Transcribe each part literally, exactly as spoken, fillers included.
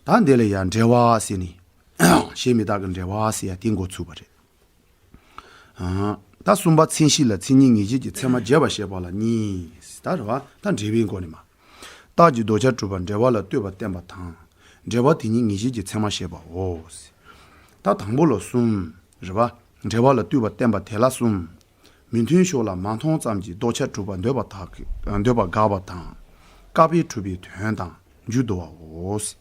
ད་འདི་ལ་ཡང་འབྲེལ་བ་ཟེར་ནི། གཞན་མི་རྟག་གི་འབྲེལ་བ་ཟེར་ཡ་དེ་འགོ་ཚུགས་པ་རེད། ཨ། ད་གསུམ་པ་མཚན་གཞི་ལ་མཚན་ཉིད་ངེས་བྱེད་ཀྱི་ཚད་མ་རྒྱས་པར་བཤད་པ་ལ་གཉིས། ད་རེད་བ། ད་འབྲེལ་བའི་སྒོ་ནས་མ། རྟགས་ཀྱི་ལྡོག་ཁྱབ་གྲུབ་པ་འབྲེལ་བ་ལ་ལྟོས་པ་བསྟན་པ་དང་། འབྲེལ་བ་དེ་ཉིད་ངེས་བྱེད་ཀྱི་ཚད་མ་བཤད་པའོ། ད་དང་པོ་ལ་གསུམ། རེད་བ། འབྲེལ་བ་ལ་ལྟོས་པ་བསྟན་པ་དེ་ལ་གསུམ། མི་མཐུན་ཕྱོགས་ལ་མ་མཐོང་ཙམ་གྱིས་ལྡོག་ཁྱབ་གྲུབ་པ་འདོད་པ་དག་གི་འདོད་པ་དགག་པ་དང་། བཀག་པས་གྲུབ་པའི་དོན་དང་མཇུག་བསྡུ་བའོ།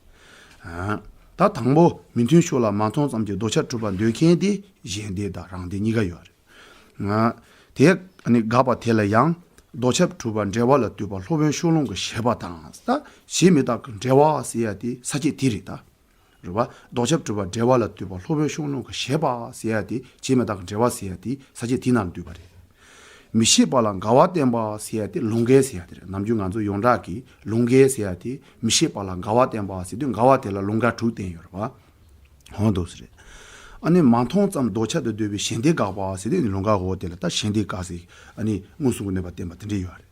ཨ། ད་དང་པོ་མི་མཐུན་ཕྱོགས་ལ་མ་མཐོང་ཙམ་གྱིས་ལྡོག་ཁྱབ་གྲུབ་པ་འདོད་མཁན་དེ་གཞན་སྡེ་དང་རང་སྡེ་གཉིས་ཀ་ཡོད་རེད། ང་། དེ་ནི་དགག་པ་དེ་ལ་ཡང་ལྡོག་ཁྱབ་གྲུབ་པ་འབྲེལ་བ་ལ་ལྟོས་པ་སློབ་དཔོན་ཕྱོགས་ལྷུང་གི་བཞེད་པ་དང་། ད་གཞན་མི་རྟག་གི་འབྲེལ་བ་ཟེར་ཡ་དེ་ས་བཅད་དེ་རེད་ད། རེད་བ། ལྡོག་ཁྱབ་གྲུབ་པ་འབྲེལ་བ་ལ་ལྟོས་པ་སློབ་དཔོན་ཕྱོགས་ལྷུང་གི་བཞེད་པ་ཟེར་ཡ་དེ་གཞན་མི་རྟག་གི་འབྲེལ་བ་ཟེར་ཡ་དེ་ས་བཅད་དེའི་ནང་ལ་འདུས་པ་རེད། མི་ཤེས་པ་ལ་འགལ་བ་བསྟན་པ་ཟེར་ཡ་དེ་ལུང་འགལ་ཟེར་ཡ་དེ་རེད། ནམ་རྒྱུན་ང་ཚོ་ཡོངས་གྲགས་ཀྱི་ལུང་འགལ་ཟེར་ཡ་དེ་མི་ཤེས་པ་ལ་འགལ་བ་བསྟན་པ་ཟེར་དུས་འགལ་བ་དེ་ལ་ལུང་འགལ་དྲུག་བསྟན་ཡོད་རེད་བ། ཧོན་འདུག་ཟེར། ཨ་ནི་མ་མཐོང་ཙམ་ལྡོག་ཁྱབ་ཏུ་འདོད་པའི་གཞན་སྡེ་དགག་པ་ཟེར་དུས་ནི་ལུང་འགལ་འོ་དེ་ལ་ད་གཞན་སྡེ་དགག་ཟེར། ཨ་ནི་མངོན་སུམ་གྱི་གནོད་པ་བསྟན་པ་དེ་འདྲ་ཡོད་རེད།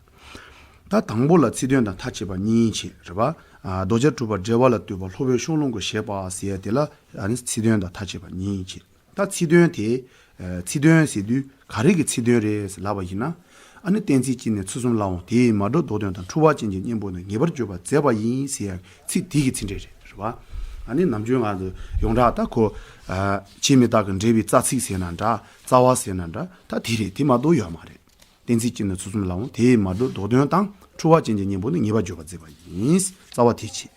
ད་དང་པོ་ལ་ཚིག་དོན་དང་མཐའ་དཔྱད་པ་གཉིས་བྱས་རེད་པ། ཨ། ལྡོག་ཁྱབ་གྲུབ་པ་འབྲེལ་བ་ལ་ལྟོས་པ་སློབ་དཔོན་ཕྱོགས་ལྷུང་གི་བཞེད་པ་ཟེར་ཡ་དེ་ལ་ཨ་ནི་ཚིག་དོན་དང་མཐའ་དཔྱད་པ་གཉིས་བྱས། ད་ཚིག་དོན་དེ། ཨ། ཚིག་དོན་ཟེར་དུས་ག་རེ་གི་ཚིག་དོན་རེད་ལབ་པ་ཡིན་ན། ཨ་ནི་གཏན་ཚིགས་གཅིག་ནས་ཚིག་གསུམ་ལའང་དེ་ཡིས་མ་གྲུབ་ལྡོག་དོན་དང་འཁྲུལ་བ་ཅན་གྱི་གཉེན་པོ་ནི་ངེས་པར་བརྗོད་པར་མཛད་པ་ཡིན་ཟེར་ཡ་ཚིག་དེ་གི་ཚིག་འགྲེལ་རེད། རེད་པ། ཨ་ནི་ནམ་རྒྱུན་ང་ཚོ་ཡོངས་གྲགས་ད་ཁོ། ཨ། ཆོས་མི་རྟག་གི་འགྲེལ་བའི་རྩ་ཚིག་ཟེར་ན་འདྲ། རྩ་བ་ཟེར་ན་འདྲ། ད་དེ་རེད། དེ་མ་གཏོགས་ཡོད་མ་རེད། གཏན་ཚིགས་གཅིག་ནས་ཚིག་གསུམ་ལའང་དེ་ཡིས་མ་གྲུབ་ལྡོག་དོན་དང་འཁྲུལ་བ་ཅན་གྱི་གཉེན་པོ་ནི་ངེས་པར་བརྗོད་པར་མཛད་པ་ཡིན། རྩ་བ་དེ་བྱས།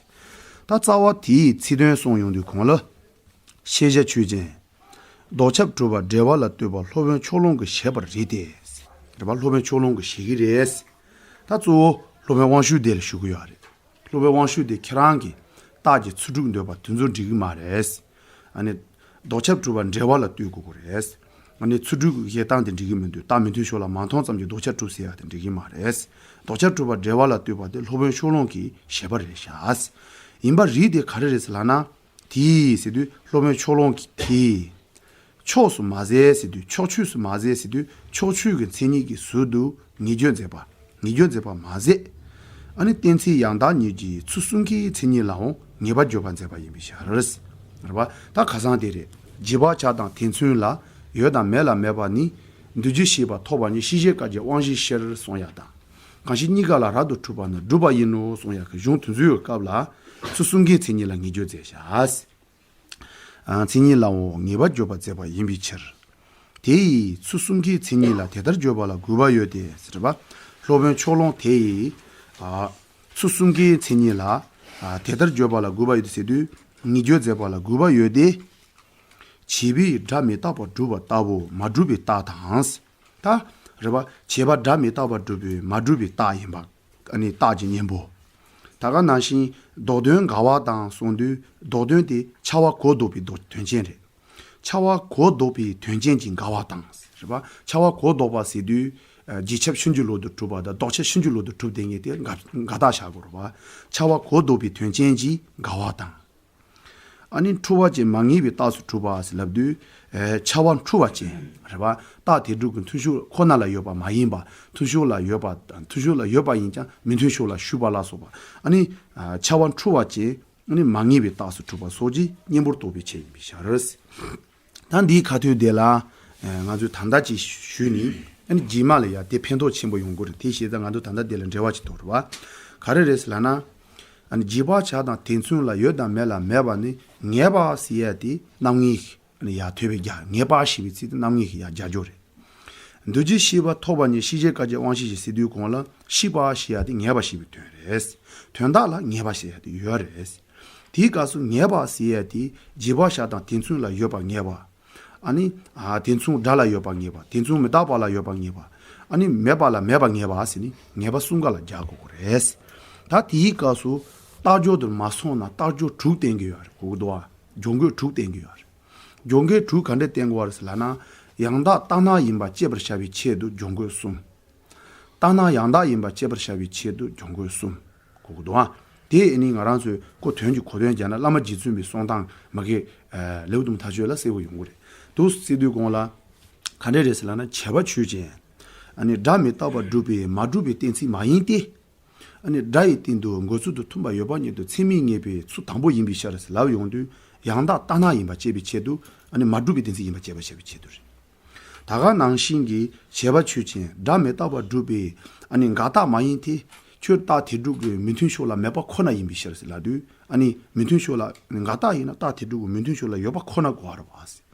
ད་རྩ་བ་དེའི་ཚིག་དོན་གསུངས་ཡོང་དུས་གོང་ལ། ཤེས་བྱ་ཆོས་ཅན། ལྡོག་ཁྱབ་གྲུབ་པ་འབྲེལ་བ་ལ་ལྟོས་པ་སློབ་དཔོན་ཕྱོགས་ལྷུང་གི་བཞེད་པ་རེད་དེ། རེད་པ། སློབ་དཔོན་ཕྱོགས་ལྷུང་གི་བཞེད་ཀྱི་རེད། ད་གཙོ་བོ་སློབ་དཔོན་དབང་ཕྱུག་སྡེ་ལ་ཞུ་གི་ཡོད་རེད། སློབ་དཔོན་དབང་ཕྱུག་སྡེ་ཁྱེད་རང་གིས་རྟགས་ཀྱི་ཚུལ་གྲུབ་འདོད་པ་དེ་ཚོ་འགྲིག་གི་མ་རེད། ཨ་ནི། ལྡོག་ཁྱབ་གྲུབ་པ་འབྲེལ་བ་ལ་ལྟོས་དགོས་ཀྱི་རེད། ཨ་ནི་ཚུལ་གྲུབ་ཀྱི་བཞེད་སྟངས་དེ་འགྲིག་གི་མི་འདུག་རྟགས་མི་མཐུན་ཕྱོགས་ལ་མ་མཐོང་ཙམ་གྱིས་ལྡོག་ཁྱབ་གྲུབ་ཟེར་ཡ་དེ་འགྲིག་གི་མ་རེད། ལྡོག་ཁྱབ་གྲུབ་པ་འབྲེལ་བ་ལ་ལྟོས་པ་དེ་སློབ་དཔོན་ཕྱོགས་ལྷུང་གི་བཞེད་པ་རེད་ཤག་ཡིན་པ་རེད་དེ་ག་རེ་རེད་ཟེར་ལབ་ན། དེས་ཟེར་དུས་སློབ་དཔོན་ཕྱོགས་ལྷུང་གིས་དེས། ཕྱོགས་སུ་མ་ཟད་ཟེར་དུས་ཕྱོགས་ཆོས་སུ་མ་ཟད་ཟེར་དུས་ཕྱོགས་ཆོས་ཀྱི་མཚན་ཉིད་ཀྱི་ཟུར་དུ་ངེས་བརྗོད་མཛད་པ། ངེས་བརྗོད་མཛད་པ་མ་ཟད། ཨ་ནི་གཏན་ཚིགས་ཡང་དག་ཉིད་ཀྱི་ཚུལ་གསུམ་ཀའི་མཚན་ཉིད་ལའང་ངེས་པར་བརྗོད་པར་མཛད་པ་ཡིན་པའི་ཕྱིར། རེད་པ། ད་ཁ་སང་དེ་རེད། རྗེས་དཔག་བྱ་དང་དེ་མཚུངས་ལ་ཡོད་དང་མེད་ལ་མེད་པ་ནི། འདུ་བྱེད་ཤེས་པ་ཐོབ་པ་ཉིད་ཤེས་བྱའི་སྐབས་ཀྱི་དབང་ཤེས་ཕྱིར་གསུངས་ཡ་དང་། གང་ཞིག་གཉིས་ཀ་ལ་རབ་ཏུ་གྲུབ་པ་ནི་སྒྲུབ་པ་ཡིན་ནོ་གསུངས་ཡག་གི་གཞུང་དེ་ཚོའི་སྐབས་ལ་ཚུལ་གསུམ་ཀའི་མཚན་ཉིད་ལ་ངེས་བརྗོད་མཛད་བཞག་མཚན་ཉིད་ལའང་ངེས་པར་བརྗོད་པར་མཛད་པ་ཡིན་པའི་ཕྱིར། དེ་ཡིས་ཚུལ་གསུམ་ཀའི་མཚན་ཉིད་ལ་དེ་ལྟར་བརྗོད་པ་ལ་དགོས་པ་ཡོད་དེ་ཟེར་བ། སློབ་དཔོན་ཕྱོགས་ལྷུང་དེ་ཡིས། ཨ། ཚུལ་གསུམ་ཀའི་མཚན་ཉིད་ལ། ཨ། དེ་ལྟར་བརྗོད་པ་ལ་དགོས་པ་ཡོད་དེ་ཟེར་དུས་ངེས་བརྗོད་མཛད་པ་ལ་དགོས་པ་ཡོད་དེ། བྱས་པས་སྒྲ་མི་རྟག་པར་སྒྲུབ་པ་ལྟ་བུ་མ་གྲུབ་པའི་རྟགས་དང་། ད། རེད་པ། བྱས་པ་སྒྲ་མི་རྟག་པར་སྒྲུབ་པའི་མ་གྲུབ་པའི་རྟགས་ཡིན་པ། ཨ་ནི་རྟགས་ཀྱི་གཉེན་པོ། ད་ག་ནང་བཞིན་ལྡོག་དོན་འགལ་བ་དང་གསུངས་དུས་ལྡོག་དོན་དེ་འཆར་བ་གོ་ལྡོག་པའི་ལྡོག་དོན་ཅན་རེད། འཆར་བ་གོ་ལྡོག་པའི་དོན་ཅན་གྱི་འགལ་བ་དང་། རེད་པ། འཆར་བ་གོ་ལྡོག་པ་ཟེར་དུས། རྗེས་ཁྱབ་ཕྱིན་ཅི་ལོག་ཏུ་གྲུབ་པ་དང་ལྡོག་ཁྱབ་ཕྱིན་ཅི་ལོག་ཏུ་གྲུབ་བསྡད་མཁན་དེ་འགལ་འགལ་རྟགས་བཞག་དགོས་རེད་པ། འཆར་བ་གོ་ལྡོག་པའི་དོན་ཅན་གྱི་འགལ་བ་དང་། ཨ་ནི་འཁྲུལ་བ་ཅན་མ་ངེས་པའི་རྟགས་སུ་གྲུབ་པ་ཟེར་ལབ་དུས། ཨེ། འཆར་བ་འཁྲུལ་བ་ཅན་རེད་པ། རྟགས་དེ་དྲུག་གི་མཐུན་ཕྱོགས་ཁོ་ན་ལ་ཡོད་པ་མ་ཡིན་པ། མཐུན་ཕྱོགས་ལ་ཡོད་པ། མཐུན་ཕྱོགས་ལ་ཡོད་པ་ཡིན་ཀྱང་མི་མཐུན་ཕྱོགས་ལ་ཞུགས་པ་ལ་སོགས་པ། ཨ་ནི། ཨ། འཆར་བ་འཁྲུལ་བ་ཅན། ཨ་ནི་མ་ངེས་པའི་རྟགས་སུ་གྲུབ་པ་སོགས་ཀྱི་གཉེན་པོར་རྟོགས་པའི་ཆེད་ཡིན་པའི་ཕྱིར། ད་འདིའི་ཁ་ཐུག་དེ་ལ། ཨ། ང་ཚོས་ད་ལྟ་ཅིག་ཞུས་ནས། ཨ་ནི་རྗེས་མ་ལ་ཡང་དེ་ཕན་ཐོགས་ཆེན་པོ་ཡོང་གི་རེད། དེ་བྱས་ཙང་ང་ཚོ་ད་ལྟ་དེ་ལ་འགྲེལ་བ་ཅིག་གཏོང་རེད་པ། ག་རེ་རེད་ཟེར་ལབ་ན། ཨ་ནི་རྗེས་དཔག་བྱ་དང་དེ་མཚུངས་ལ་ཡོད་དང་མེད་ལ་མེད་པ་ནི་ངེས་པ་ཟེར་ཡ་དེ་རྣམ་ངེས་ཀྱི་ཡར་ཐོད་པའི་རྒྱ། ངེས་པ་ཞེས་པའི་ཚིག་དེ་རྣམ་ངེས་ཀྱི་ཡར་རྒྱ་སྦྱོར་རེད། འདུ་བྱེད་ཤེས་པ་ཐོབ་པ་ཉིད་ཤེས་བྱའི་སྐབས་ཀྱི་དབང་ཤེས་ཤིག་ཟེར་དུས་གོང་ལ་ཤེས་པ་ཞེས་ཡ་དེ་ངེས་པ་ཞེས་པའི་དོན་རེད། དོན་དག་ལ་ངེས་པ་ཞེས་ཡ་དེ་ཡོད་རེད། དེའི་སྐབས་སུ་ངེས་པ་ཟེར་ཡ་དེ་རྗེས་དཔག་བྱ་དང་དེ་མཚུངས་ལ་ཡོད་པ་ངེས་པ། ཨ་ནི། ཨ། དེ་མཚུངས་སྒྲ་ལ་ཡོད་པ་ངེས་པ། དེ་མཚུངས་མི་རྟག་པ་ལ་ཡོད་པ་ངེས་པ། ཨ་ནི་མེད་པ་ལ་མེད་པ་ངེས་པ་ཟེར་ནི་ངེས་པ་གསུམ་ཀ་ལ་སྦྱར་དགོས་ཀྱི་རེད། ད་དེའི་སྐབས་སུ་རྟགས་སྦྱོར་དུ་མ་སོང་ན་རྟགས་སྦྱོར་དྲུག་བསྟན་གྱི་ཡོད་རེད། གོ་གི་འདུག་ཨ། སྦྱོར་འགོད་དྲུག་བསྟན་གྱི་ཡོད་རེད། སྦྱོར་འགོད་དྲུག་ག་འདྲ་བསྟན་དགོས་པ་རེད་ཟེར་ལབ་ན། ཡང་དག་རྟག་སྣང་ཡིན་པ་དཔྱད་པར་བྱ་བའི་ཆེད་དུ་སྦྱོར་འགོད་གསུམ། རྟག་སྣང་ཡང་དག་ཡིན་པ་དཔྱད་པར་བྱ་བའི་ཆེད་དུ་སྦྱོར་འགོད་གསུམ། གོ་གི་འདུག་ཨ། དེ་ཨ་ནི་ང་རང་ཚོས་ཁོ་དོན་གྱི་གོ་དོན་སྦྱར་ན་བླ་མ་རྗེ་བཙུན་པའི་གསུང་སྟངས་མ་གི། ཨ། ལེའུ་དུམ་ཐག་ཆོད་ལ་གསལ་པོ་ཡོང་གི་རེད། འདུག་ཟེར་དུས་གོང་ལ། ག་འདྲ་རེད་ཟེར་ལབ་ན་བྱས་པ་ཆོས་ཅན། ཨ་ནི་སྒྲ་མི་རྟག་པར་སྒྲུབ་པའི་མ་གྲུབ་པའི་གཏན་ཚིགས་མ་ཡིན་ཏེ། ཨ་ནི་སྒྲ་ཡི་སྟེང་དུ་འགོད་ཚུལ་དང་མཐུན་པ་ཡོད་པ་ཉིད་དུ་ཚད་མས་ངེས་པའི་ཚུལ་དང་པོ་ཡིན་པའི་ཕྱིར་ཟེར་ལབ་ཡོང་དུས། ཡང་དག་ལྟར་སྣང་ཡིན་པ་དཔྱད་པའི་ཆེད་དུ། ཨ་ནི་མ་གྲུབ་པའི་གཏན་ཚིགས་ཡིན་པ་དཔྱད་པར་བྱ་བའི་ཆེད་དུ་རེད། ད་ག་ནང་བཞིན་གྱི་བྱས་པ་ཆོས་ཅན། སྒྲ་མི་རྟག་པར་སྒྲུབ་པའི་ཨ་ནི་འགལ་རྟགས་མ་ཡིན་ཏེ། ཁྱོད་རྟག་དེ་སྒྲུབ་ཀྱི་མི་མཐུན་ཕྱོགས་ལ་མེད་པ་ཁོ་ན་ཡིན་པའི་ཕྱིར་ཟེར་ལབ་དུས། ཨ་ནི་མི་མཐུན་ཕྱོགས་ལ་འགལ་རྟགས་ཡིན་ན་རྟག་དེ་སྒྲུབ་ཀྱི་མི་མཐུན་ཕྱོགས་ལ་ཡོད་པ་ཁོ་ན་གོ་བ་རེད་བ།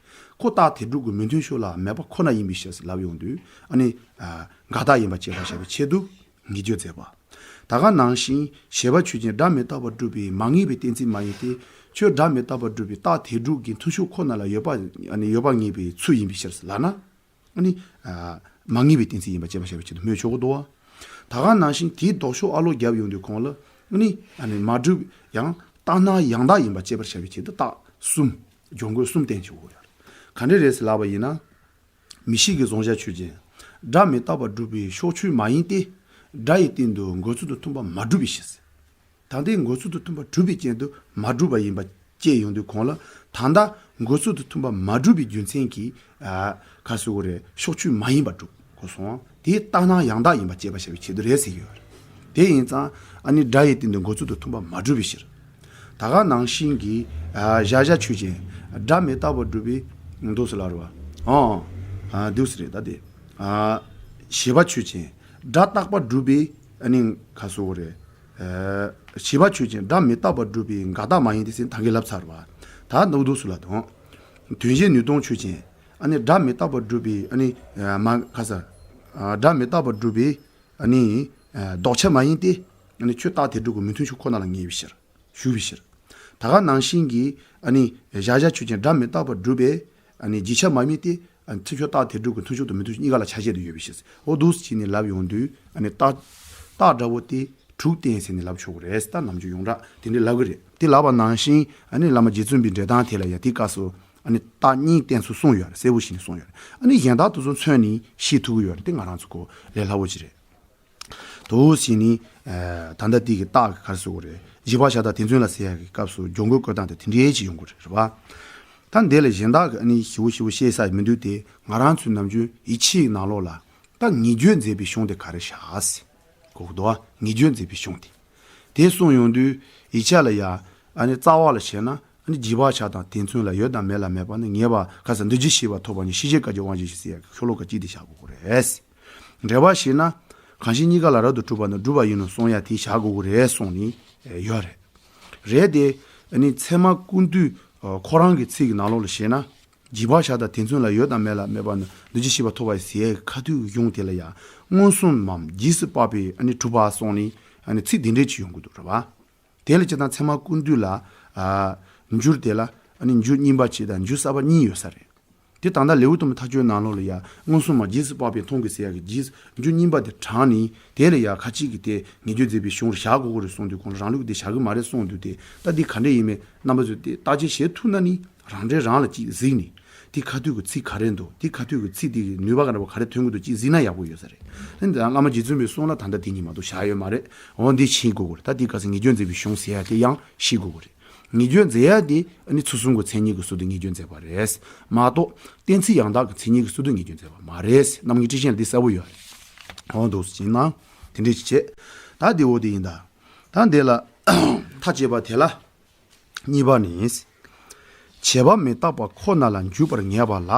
ཁོ་རྟག་དེ་སྒྲུབ་ཀྱི་མི་མཐུན་ཕྱོགས་ལ་མེད་པ་ཁོ་ན་ཡིན་པའི་ཕྱིར་ཟེར་ལབ་ཡོང་དུས། ཨ་ནི་ཨ་འགལ་རྟགས་ཡིན་པ་དཔྱད་པར་བྱ་བའི་ཆེད་དུ། ངེས་བརྗོད་མཛད་པ། ད་ག་ནང་བཞིན་བྱས་པ་ཆོས་ཅན། སྒྲ་མི་རྟག་པར་སྒྲུབ་པའི་མ་ངེས་པའི་གཏན་ཚིགས་མ་ཡིན་ཏེ། ཁྱོད་སྒྲ་མི་རྟག་པར་སྒྲུབ་པའི་རྟག་དེ་སྒྲུབ་ཀྱི་མཐུན་ཕྱོགས་ཁོ་ན་ལ་ཡོད་པ། ཨ་ནི་ཡོད་པ་ངེས་པའི་ཚུལ་ཡིན་པའི་ཕྱིར་ཟེར་ལབ་ན། ཨ་ནི་ཨ་མ་ངེས་པའི་གཏན་ཚིགས་ཡིན་པ་དཔྱད་པར་བྱ་བའི་ཆེད་དུ་སྨོས་ཆོག་གི་འདུག་བ། ད་ག་ནང་བཞིན་དེའི་ལྡོག་ཕྱོགས་ཨ་ལོག་བརྒྱབ་ཡོང་དུས་གོང་ལ། ཨ་ནི་ཨ་ནི་མ་གྲུབ་ཡང་ལྟར་སྣང་ཡང་དག་ཡིན་པ་དཔྱད་པར་བྱ་བའི་ཆེད་དུ་རྟགས་གསུམ། སྦྱོར་འགོད་གསུམ་བསྟན་ཆོག་གི་ཡོད་རེད། ག་འདྲ་རེད་ཟེར་ལབ་པ་ཡིན་ན། མིག་ཤེས་ཀྱི་གཟུང་བྱ་ཆོས་ཅན། སྒྲ་མི་རྟག་པར་སྒྲུབ་པའི་ཕྱོགས་ཆོས་མ་ཡིན་ཏེ། སྒྲ་ཡི་སྟེང་དུ་འགོད་ཚུལ་དང་མཐུན་པ་མ་གྲུབ་པའི་ཕྱིར། ད་ལྟའི་འགོད་ཚུལ་དང་མཐུན་པ་གྲུབ་པའི་རྐྱེན་དུ་མ་གྲུབ་པ་ཡིན་པ་དཔྱད་ཡོང་དུས་གོང་ལ། ད་ལྟ་འགོད་ཚུལ་དང་མཐུན་པ་མ་གྲུབ་པའི་རྒྱུ་མཚན་གྱིས། ཨ་ག་རེ་ཟེར་དགོས་རེད། ཕྱོགས་ཆོས་མ་ཡིན་པ་གྲུབ་དགོས་སོང་། དེ་ལྟར་སྣང་ཡང་དག་ཡིན་པ་དཔྱད་པར་བྱ་བའི་ཆེད་དུ་རེད་ཟེར་གྱི་ཡོད་རེད། དེ་ཡིན་ཙང་ཨ་ནི་སྒྲ་ཡི་སྟེང་དུ་འགོད་ཚུལ་དང་མཐུན་པ་མ་གྲུབ་པའི་ཕྱིར། ད་ག་ནང་བཞིན་གྱི་ཨ་གཞལ་བྱ་ཆོས་ཅན། སྒྲ་མི་རྟག་པར་སྒྲུབ་པའི། འདུག་སེ་ལབ་རེད་བ། ཨོ། ཨ་འདུག་སེ་རེད། ད་དེ་ཨ་བྱས་པ་ཆོས་ཅན། སྒྲ་རྟག་པར་སྒྲུབ་པའི། ཨ་ནི་ག་རེ་ཟེར་དགོས་རེད། ཨ་བྱས་པ་ཆོས་ཅན། སྒྲ་མི་རྟག་པར་སྒྲུབ་པའི་འགལ་རྟགས་མ་ཡིན་ཏེ་ཟེར་ད་གིན་ལབ་ཚར་བ། ད་འདུག་འདུག་སེ་ལབ་དང་། དོན་གཞན་ནུས་སྟོང་ཆོས་ཅན། ཨ་ནི་སྒྲ་མི་རྟག་པར་སྒྲུབ་པའི། ཨ་ནི་ཨ་མ་ག་རེ་ཟེར། ཨ་སྒྲ་མི་རྟག་པར་སྒྲུབ་པའི། ཨ་ནི་ཨ་ལྡོག་ཆ་མ་ཡིན་ཏེ། ཨ་ནི་ཁྱོད་རྟག་དེ་སྒྲུབ་ཀྱི་མི་མཐུན་ཕྱོགས་ཁོ་ན་ལ་ངེས་པའི་ཕྱིར། ཞུས་པའི་ཕྱིར། ད་ག་ནང་བཞིན་གྱི་ཨ་ནི་གཞལ་བྱ་ཆོས་ཅན། སྒྲ་མི་རྟག་པར་སྒྲུབ་པའི་ཨ་ནི་རྗེས་ཁྱབ་མ་ཡིན་ཏེ། ཨ་ནི་མཐུན་ཕྱོགས་རྟག་དེ་སྒྲུབ་ཀྱི་མཐུན་ཕྱོགས་དང་མི་མཐུན་ཕྱོགས་གཉིས་ཀ་ལ་ཆ་ཤས་དེ་ཡོད་པའི་ཕྱིར། འོ་འདུག་སེ་བྱས་ནས་ལབ་ཡོང་དུས། ཨ་ནི་རྟགས་རྟགས་འདྲ་བོ་དེ་དྲུག་བསྟན་ཟེར་ནས་ལབ་ཆོག་གི་རེད། ད་ནམ་རྒྱུན་ཡོངས་གྲགས་དེ་འདྲས་ལབ་གི་རེད། དེ་ལབ་པ་ནང་བཞིན་ཨ་ནི་བླ་མ་རྗེ་བཙུན་པའི་འགྲེལ་སྟངས་དེ་ལ་ཡང་དེ་སྐབས་སུ་ཨ་ནི་རྟགས་གཉིས་བསྟན་ཚུལ་གསུངས་ཡོད་རེད། གསལ་པོ་ཞིག་ནས་གསུངས་ཡོད་རེད། ཨ་ནི་གཞན་དག་དེ་ཚོ་མཚོན་ནས་ཤེས་ཐུབ་ཀྱི་ཡོད་རེད། དེ་ང་རང་ཚོ་གོ་ལས་སླ་བོ་ཅིག་རེད། དུ་ཟིན་ནི། ཨ་ད་ལྟ་དེ་གི་རྟགས་ཀྱི་ག་རེ་ཟེར་དགོས་རེད། རྗེས་དཔག་བྱ་དང་དེ་མཚོན་ལ་ཟེར་ཡག་གི་སྐབས་སུ་སྦྱོར་འགོད་བཀོད་སྟངས་དེ་དེ་འདྲའི་ཅིག་ཡོང་གི་རེད། རེད་པ། ད་འདི་ལ་གཞན་དག་གི་ཨ་ནི་ཞིབ་པོ་ཞིབ་པོ་བཤད་ས་མི་འདུག་སྟེ། ང་རང་ཚོའི་ནམ་རྒྱུན་ཡིག་ཆའི་ནང་ལོགས་ལ་ད་ངེས་བརྗོད་མཛད་པའི་གཞུང་དེ་ག་རེ་བཞག་ཟེར་གོ་གི་འདུག་བ། ངེས་བརྗོད་མཛད་པའི་གཞུང་དེ། དེ་གསུངས་ཡོང་དུས་ཡིག་ཆ་ལ་ཡ། ཨ་ནི་རྩ་བ་ལ་བྱས་ན། ཨ་ནི་རྗེས་དཔག་བྱ་དང་དེ་མཚོན་ལ་ཡོད་དང་མེད་ལ་མེད་པ་ནི་ངེས་པ་ག་ས་འདུ་བྱེད་ཤེས་པ་ཐོབ་པ་ནི་ཤེས་བྱའི་སྐབས་ཀྱི་དབང་བྱས་ཤིང་ཟེར་ཡག་གི་ཤོ་ལོ་ཀ་གཅིག་དེ་བཞག་དགོས་ཀྱི་རེད། འགྲེལ་པ་ཞིག་ན། གང་ཞིག་གཉིས་ཀ་ལ་རབ་ཏུ་གྲུབ་པ་ནི་སྒྲུབ་པ་ཡིན་ནོ་གསུང་ཡ་དེ་བཞག་དགོས་ཀྱི་རེད་གསུངས་ནས་ཡོད་རེད། རེད་དེ། ཨ་ནི་ཚད་མ་ཀུན་བཏུས་ཁོ་རང་གི་ཚིག་གི་ནང་ལོགས་ལ་བཤད་ན། རྗེས་དཔག་བྱ་དང་དེ་མཚོན་ལ་ཡོད་དང་མེད་ལ་མེད་པ་ནི་འདུ་བྱེད་ཤེས་པ་ཐོབ་པ་ཟེར་ཡའི་ཁ་ཐུག་གི་གཞུང་དེ་ལ་ཡང་མངོན་སུམ་མམ་རྗེས་སུ་དཔག་པའི་ཨ་ནི་གྲུབ་པ་གསུངས་ནས་ཨ་ནི་ཚིག་འདི་འདྲས་ཅིག་ཡོང་གི་འདུག་རེད་པ། དེ་ལ་སྤྱིར་བཏང་ཚད་མ་ཀུན་བཏུས་ལ། ཨ་འགྱུར་དེ་ལ་ཨ་ནི་འགྱུར་རྙིང་པ་གཅིག་དང་འགྱུར་གསར་པ་གཉིས་ཡོད་ས་རེད། དེ་ད་ལྟ་ལེའུ་དང་པོའི་མཐའ་དཔྱོད་ནང་ལོགས་ལ་ཡང་མངོན་སུམ་མམ་རྗེས་སུ་དཔག་པས་མཐོང་དགོས་ཟེར་ཡག་གི་རྗེས་འགྱུར་རྙིང་པ་དེ་དྲངས་ནས་དེ་ལ་ཡང་ཁ་ཅིག་གིས་དེ་ངེས་བརྗོད་མཛད་པའི་གཞུང་རུ་བཞག་དགོས་ཀྱི་རེད་གསུངས་དུས་ཁོང་རང་ལུགས་དེ་བཞག་གི་མ་རེད་གསུངས་དུས་དེ་ད་འདི་ག་འདྲས་ཡིན་མིན་རྣམ་པ་ཚོས་དེ་བརྟག་དཔྱད་བྱེད་ཐུབ་ན་ནི་རང་འགྲེལ་རང་ལ་ཅིག་གཟིགས་ནས་དེ་ཁ་ཐུག་གི་ཚིག་ག་རེ་འདུག་དེ་ཁ་ཐུག་གི་ཚིག་དེ་གི་ནུས་པ་ག་འདྲ་བ་ག་རེ་ཐོན་གྱི་འདུག་ཅིག་གཟིགས་ན་ཡག་པོ་ཡོད་ས་རེད། ཨ་ནི་ད་བླ་མ་རྗེ་བཙུན་པའི་གསུང་ལ་ད་ལྟ་དེ་གཉིས་མ་གཏོགས་བཞག་ཡོད་མ་རེད། འོ་འདི་ཤེས་དགོས་ཀྱི་རེད། ད་འདི་ག་ས་ངེས་བརྗོད་མཛད་པའི་གཞུང་ཟེར་ཡ་དེ་ཡང་ཤེས་དགོས་ཀྱི་རེད། ངེས་བརྗོད་མཛད་ཡ་དེ་ཨ་ནི་ཚུལ་གསུམ་གྱི་མཚན་ཉིད་ཀྱི་ཚུལ་དུ་ངེས་བརྗོད་མཛད་པ་རེད་མ་གཏོགས་གཏན་ཚིགས་ཡང་དག་གི་མཚན་ཉིད་ཀྱི་ཚུལ་དུ་ངེས་བརྗོད་མཛད་པ་མ་རེད། རྣམ་ངེས་ཀྲི་ཤན་འདི་གསལ་པོ་ཡོད་རེད། འོ་འདུག་སེ་བྱས་ན་དེ་འདྲས་ཅིག་བྱས། ད་འདི་འོ་དེ་ཡིན་ད། ད་འདི་ལ་མཐའ་དཔྱད་པ་དེ་ལ། གཉིས་པ་ནི། བྱས་པ་མི་རྟག་པ་ཁོ་ན་ལ་འཇུག་པར་ངེས་པ་ལ་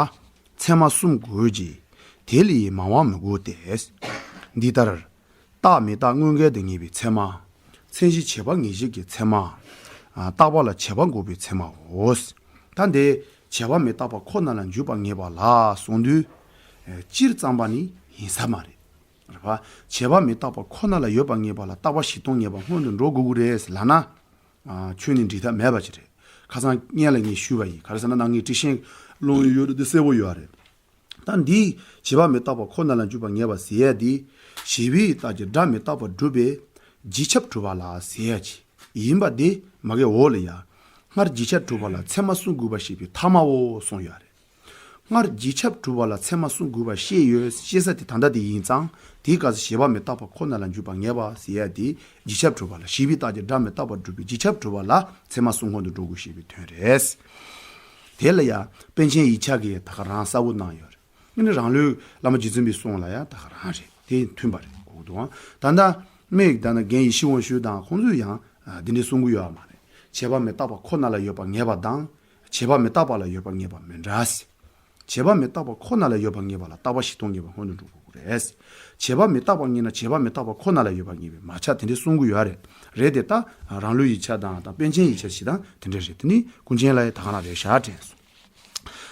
ཚད་མ་གསུམ་དགོས་ཀྱི། དེ་ལས་མང་བ་མི་དགོས་ཏེ། འདི་ལྟར། རྟག་མི་རྟག་དངོས་འགལ་དུ་ངེས་པའི་ཚད་མ། མཚན་གཞི་བྱས་པ་ངེས་བྱེད་ཀྱི་ཚད་མ། ཨ་རྟག་པ་ལ་བྱས་པ་འགོག་པའི་ཚད་མའོ། ད་འདི་བྱས་པ་མི་རྟག་པ་ཁོ་ན་ལ་འཇུག་པར་ངེས་པ་ལ་གསུངས་དུས། ཨེ་སྤྱིར་བཏང་པ་ནི་ཡིན་ས་མ་རེད། རེད་པ། བྱས་པ་མི་རྟག་པ་ཁོ་ན་ལ་ཡོད་པར་ངེས་པ་ལ་རྟག་པ་གཞི་སྟོང་ངེས་པ་སྔོན་དུ་འགྲོ་དགོས་ཀྱི་རེད་ལབ་ན། ཨ་ཁྱོན་ནས་འགྲིག་ཐབས་མེད་པ་ཅིག་རེད། ཁ་སང་སྔོན་ལ་ངས་ཞུས་པ་ཡིན། ག་རེ་ཟེར་ན་རྣམ་ངེས་ཀྲི་ཤན་ཀློང་ཡོད་རེད་དེ་གསལ་པོ་ཡོད་རེད། ད་འདིས་བྱས་པ་མི་རྟག་པ་ཁོ་ན་ལ་འཇུག་པར་ངེས་པ་ཟེར་ཡ་དེ། བྱས་པའི་རྟགས་ཀྱིས་སྒྲ་མི་རྟག་པར་སྒྲུབ་པའི་རྗེས་ཁྱབ་གྲུབ་པ་ལ་ཟེར་ཡ་ཅིག་ཡིན་པ་དེ་མ་གའི་འོག་ལ་ཡ། སྔར་རྗེས་ཁྱབ་གྲུབ་པ་ལ་ཚད་མ་གསུམ་དགོས་པ་ཞེས་པའི་ཐ་མའོ་གསུངས་ཡོད་རེད། སྔར་རྗེས་ཁྱབ་གྲུབ་པ་ལ་ཚད་མ་གསུམ་དགོས་པ་བཤད་ཡོད། བཤད་ས་དེ་ད་ལྟ་དེ་ཡིན་ཙང་དེའི་སྐབས་སུ་བྱས་པ་མི་རྟག་པ་ཁོ་ན་ལ་འཇུག་པར་ངེས་པ་ཟེར་ཡ་དེ་རྗེས་ཁྱབ་གྲུབ་པ་ལ། བྱས་པའི་རྟགས་ཀྱིས་སྒྲ་མི་རྟག་པར་སྒྲུབ་པའི་རྗེས་ཁྱབ་གྲུབ་པ་ལ་ཚད་མ་གསུམ་སྔོན་དུ་འགྲོ་དགོས་ཞེས་པའི་དོན་རེད། དེ་ལ་ཡང་པཎ་ཆེན་ཡིག་ཆ་གིས་ད་ག་རང་གསལ་པོ་གནང་ཡོད་རེད། ཨ་ནི་རང་ལུགས་བླ་མ་རྗེ་བཙུན་པའི་གསུང་ལ་ཡང་ད་ག་རང་རེད། དེ་མཐུན་པ་རེད་གོ་གི་འདུག་ད་ལྟ། སྨྲས་ཡིག་དང་ན་རྒན་ཡེ་ཤེས་དབང་ཕྱུག་དང་ཁོང་ཚོས་ཡང་ཨ་འདི་འདྲ་གསུང་གི་ཡོད་མ་རེད། བྱས་པ་མི་རྟག་པ་ཁོ་ན་ལ་ཡོད་པ་ངེས་པ་དང་། བྱས་པ་མི་རྟག་པ་ལ་ཡོད་པ་ངེས་པ་མི་འདྲ་ཟེར། བྱས་པ་མི་རྟག་པ་ཁོ་ན་ལ་ཡོད་པ་ངེས་པ་ལ་རྟག་པ་གཞི་སྟོང་ངེས་པ་སྔོན་དུ་འགྲོ་དགོས་ཀྱི་རེད། བྱས་པ་མི་རྟག་པ་ངེས་ན་བྱས་པ་མི་རྟག་པ་ཁོ་ན་ལ་ཡོད་པ་ངེས་པའི་མ་ཆགས་དེ་འདྲ་གསུང་གི་ཡོད་རེད། རེད་དེ་ད་རང་ལུགས་ཡིག་ཆ་དང་དང་པཎ་ཆེན་ཡིག་ཆ་ཞིག་དང་དེ་འདྲ་རེད། དེ་ནི་ཀུན་མཁྱེན་ལགས་ཡང་ད་ག་རང་རེད་ཤག་དྲན་སོང་།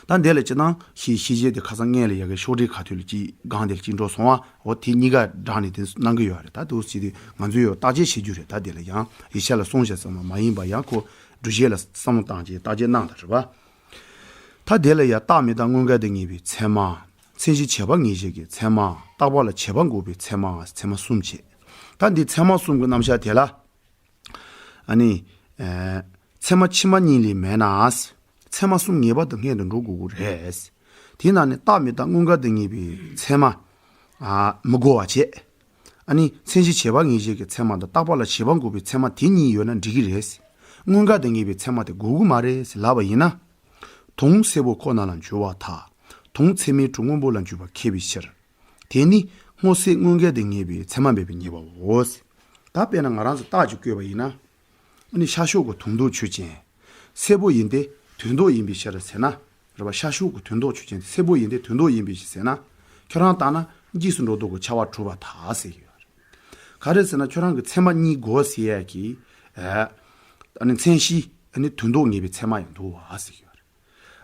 ད་འདི་ལ་སྤྱིར་བཏང་ཤེས་ཤེས་བྱེད་དེ་ཁ་སང་སྔོན་ལ་ཡ་གི་ཤོག་དྲིལ་ཁ་ཐུག་ལ་ཅིག་སྒང་དེ་ལ་ཅིག་འགྲོ་སོང་བ། འོ་དེ་གཉིས་ཀ་སྦྲགས་ནས་དེ་གནང་གི་ཡོད་རེད། ད་དེ་འོ་ཅིག་དེ་ང་ཚོས་ཡོད་བརྟག་དཔྱད་བྱེད་རྒྱུ་རེད། ད་དེ་ལ་ཡང་ཡིག་ཆ་ལ་གསུངས་བཞག་ཙམ་མ་ཡིན་པ་ཡང་ཁོ་སྒྲུབ་བྱེད་ལ་བསམ་བློ་བཏང་བྱས་བརྟག་དཔྱད་གནང་དང་རེད་པ། ད་དེ་ལ་ཡང་རྟག་མི་རྟག་དངོས་འགལ་དུ་ངེས་པའི་ཚད་མ། མཚན་གཞི་བྱས་པ་ངེས་བྱེད་ཀྱི་ཚད་མ། རྟག་པ་ལ་བྱས་པ་འགོག་པའི་ཚད་མ། ཚད་མ་གསུམ་བྱས། ད་འདི་ཚད་མ་གསུམ་གྱི་རྣམ་གཞག་དེ་ལ། ཨ་ནི། ཨེ། ཚད་མ་ཕྱི་མ་གཉིས་ལས་མེད་ན། ཚད་མ་གསུམ་ངེས་པར་དུ་སྔོན་དུ་འགྲོ་དགོས་ཀྱི་རེད། དེས་ན་ནི་རྟག་མི་རྟག་དངོས་འགལ་དུ་ངེས་པའི་ཚད་མ། ཨ། མི་དགོས་པ་བྱས། ཨ་ནི་མཚན་གཞི་བྱས་པ་ངེས་བྱེད་ཀྱི་ཚད་མ་དང་རྟག་པ་ལ་བྱས་པ་འགོག་པའི་ཚད་མ་དེ་གཉིས་ཡོད་ན་འགྲིག་གི་རེད། དངོས་འགལ་དུ་ངེས་པའི་ཚད་མ་དེ་དགོས་ཀྱི་མ་རེད་ཟེར་ལབ་པ་ཡིན་ན། དུང་སེར་པོ་ཁོ་ན་ལ་འགྱུར་བར་ཐལ། དུང་ཚད་མས་གྲུབ་སྔོན་པོ་ལ་འཇུག་པ་ཁེགས་པའི་ཕྱིར། དེ་ནི་སྔོ་སེར་དངོས་འགལ་དུ་ངེས་པའི་ཚད་མ་མེད་པའི་ཉེས་པའོ། ད་དཔེར་ན་ང་རང་ཚོ་རྟགས་ཅིག་བཀོད་པ་ཡིན་ན། ཨ་ནི་ཤར་ཕྱོགས་ཀྱི་དུང་མདོག་ཆོས་ཅན། སེར་པོ་ཡིན་ཏེ་དོན་ལྡོག་ཡིན་པའི་ཕྱིར་ཟེར་ན། རེད་པ། ཤར་ཕྱོགས་ཀྱི་དོན་ལྡོག་ཆོས་ཅན་དེ་སེར་པོ་ཡིན་ཏེ་དོན་ལྡོག་ཡིན་པའི་ཕྱིར་ཟེར་ན། ཁྱོད་རང་ལྟར་ན་འཇིགས་སུ་འགྲོ་ལྡོག་གི་ཁྱབ་པ་གྲུབ་པར་ཐལ་ཟེར་གྱི་ཡོད་རེད། ག་རེ་ཟེར་ན་ཁྱོད་རང་གི་ཚད་མ་གཉིས་དགོས་ཟེར་ཡ་གི། ཨ་ནི་མཚན་གཞི། ཨ་ནི་དོན་ལྡོག་ངེས་པའི་ཚད་མ་ཡང་འདུག་བ་ཟེར་གྱི་ཡོད་རེད།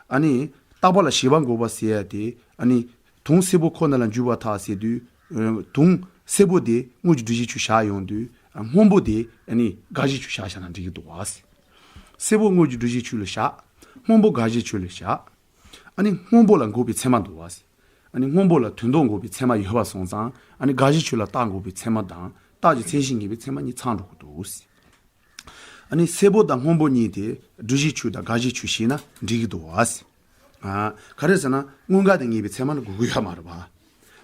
ཨ་ནི། རྟག་པ་ལ་བྱས་པ་འགོག་པ་ཟེར་ཡ་དེ། ཨ་ནི། དུང་སེར་པོ་ཁོ་ན་ལ་འཇུག་པར་ཐལ་ཟེར་དུས། ཨ། དུང་སེར་པོ་དེ་དངོས་ཀྱི་སྒྲུབ་བྱེད་ཆོས་བཞག་ཡོང་དུས། ཨ། སྔོན་པོ་དེ་ཨ་ནི་དགག་བྱའི་ཆོས་བཞག་བཞག་ན་འགྲིག་གི་འདུག་བ། སེར་པོ་དངོས་ཀྱི་སྒྲུབ་བྱེད་ཆོས་ལ་བཞག་སྔོན་པོ་དགག་བྱའི་ཆོས་ལ་བཞག་ཨ་ནི་སྔོན་པོ་ལ་འགོག་པའི་ཚད་མ་འདུག་བ། ཨ་ནི་སྔོན་པོ་ལ་དོན་ལྡོག་འགོག་པའི་ཚད་མ་ཡོད་པ་སོང་ཙང་། ཨ་ནི་དགག་བྱའི་ཆོས་ལ་རྟགས་འགོག་པའི་ཚད་མ་དང་རྟགས་ཀྱི་མཚན་གཞི་ངེས་པའི་ཚད་མ་གཉིས་ཚང་འགྲོ་གི་འདུག་ཨ་ནི་སེར་པོ་དང་སྔོན་པོ་གཉིས་དེ་སྒྲུབ་བྱའི་ཆོས་དང་དགག་བྱའི་ཆོས་བྱས་ན་འགྲིག་གི་འདུག་བ། ཨ། ག་རེ་ཟེར་ན་དངོས་འགལ་དུ་ངེས་པའི་ཚད་མ་ནི་དགོས་ཀྱི་ཡོད་མ་རེད་པ།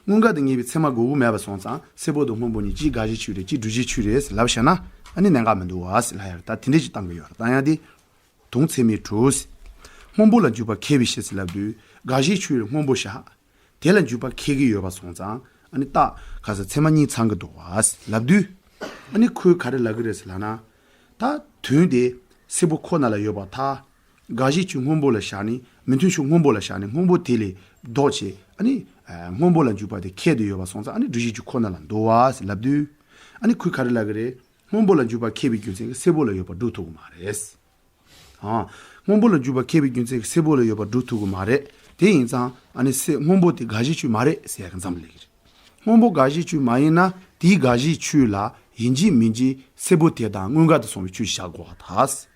དངོས་འགལ་དུ་ངེས་པའི་ཚད་མ་དགོས་ཀྱི་མེད་པ་སོང་ཙང་སེར་པོ་དང་སྔོན་པོ་གཉིས་གཅིག་དགག་བྱའི་ཆོས་རེད་གཅིག་སྒྲུབ་བྱའི་ཆོས་རེད་ཟེར་ལབ་བཞག་ན། ཨ་ནི་གནད་འགག་མི་འདུག་བ་ཟེར་ལབ་ཡ་རེད། ད་དེ་འདྲས་ཅིག་བཏང་གི་ཡོད་རེད། བཏང་ཡ་དེ། དུང་ཚད་མས་གྲུབ། སྔོན་པོ་ལ་འཇུག་པ་ཁེགས་པའི་ཕྱིར་ཟེར་ལབ་དུས། དགག་བྱའི་ཆོས་ལ་སྔོན་པོ་བཞག་དེ་ལ་འཇུག་པ་ཁེགས་ཀྱི་ཡོད་པ་སོང་ཙང་། ཨ་ནི་རྟགས་ག་ས་ཚད་མ་གཉིས་ཚང་གི་འདུག་བ་ལབ་དུས། ཨ་ནི་ཁོས་ག་རེ་ལབ་ཀྱི་རེད་ཟེར་ལབ་ན། ད་དོན་དེ་སེར་པོ་ཁོ་ན་ལ་ཡོད་པར་ཐལ། དགག་བྱའི་ཆོས་སྔོན་པོ་ལ་བཞག་ནས་མི་མཐུན་ཕྱོགས་སྔོན་པོ་ལ་བཞག་ནས་སྔོན་པོ་དེ་ལས་ལྡོག་བྱས། ཨ་ནི་སྔོན་པོ་ལ་འཇུག་པ་དེ་ཁེགས་ཏེ་ཡོད་པ་སོང་ཙང་། ཨ་ནི་སྒྲུབ་བྱའི་ཆོས་ཁོ་ན་ལ་འདུ་བ་ཟེར་ལབ་དུས། ཨ་ནི་ཁོས་ག་རེ་ལབ་ཀྱི་རེད། སྔོན་པོ་ལ་འཇུག་པ་ཁེགས་པའི་རྒྱུ་མཚན་གྱིས་སེར་པོ་ལ་ཡོད་པ་སྒྲུབ་ཐུབ་ཀྱི་མ་རེད། ཨ། སྔོན་པོ་ལ་འཇུག་པ་ཁེགས་པའི་རྒྱུ་མཚན་གྱིས་སེར་པོ་ལ་ཡོད་པ་སྒྲུབ་ཐུབ་ཀྱི་མ་རེད། དེ་ཡིན་ཙང་ཨ་ནི་སེ་སྔོན་པོ་དེ་དགག་བྱའི་ཆོས་མ་རེད་ཟེར་ཡག་གི་མཚམས་སླེབས་ཀྱི་རེད། སྔོན་པོ་དགག་བྱའི་ཆོས་མ་ཡིན་ན་དེའི་དགག་བྱའི་ཆོས་ལ་ཡིན་གཅིག་མིན་གཅིག་སེར་པོ་དེ་དང་དངོས་འགལ་དུ་སོང་བའི་ཆོས་བཞག་དགོས་པར་ཐལ།